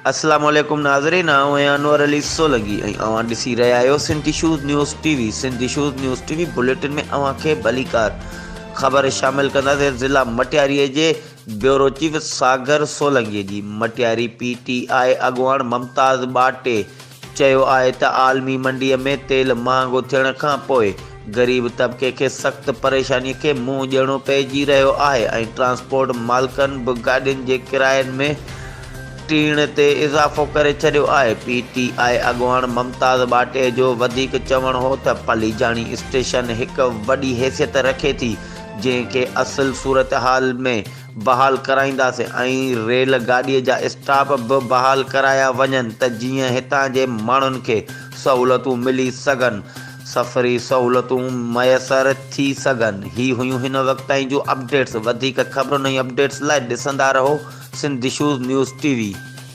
اسلام عليڪم ناظرين آئون آهيان انور علي سولنگي ۽ اوهان ڏسي رهيا آهيو Sindh issues news T V Sindh issues news T V bulletin ۾ اوهان کي ڀليڪار خبر شامل ڪنداسين ضلع مٽياري جي بيورو چيف ساگر سولنگي جي مٽياري پي ٽي آء اڳواڻ ممتاز ٻاٽي چيو آهي ته عالمي منڊي ۾ تيل مهانگو ٿيڻ کان پوء غريب طبقي کي سخت پريشاني کي منهن ڏيڻو پئجي رهيو آهي ۽ ٽرانسپورٽ مالڪن به گاڏين جي ڪراين ۾ ٽيڻ تي اضافو ڪري ڇڏيو آهي. پي ٽي آء اڳواڻ ممتاز ٻاٽي جو وڌيڪ چوڻ هو ته پليجاڻي اسٽيشن هڪ وڏي حيثيت رکي ٿي جنهن کي اصل صورتحال ۾ بحال ڪرائينداسين ۽ ريل گاڏيء جا اسٽاپ به بحال ڪرايا وڃن ته جيئن هتان جي ماڻهن کي سهولتون ملي سگهن، سفري سهولتون ميسر ٿي سگهن. هي هيون هن وقت تائين جون اپڊيٽس، وڌيڪ خبرن ۽ اپڊيٽس لاء ڏسندا رهو Sindh issues news T V.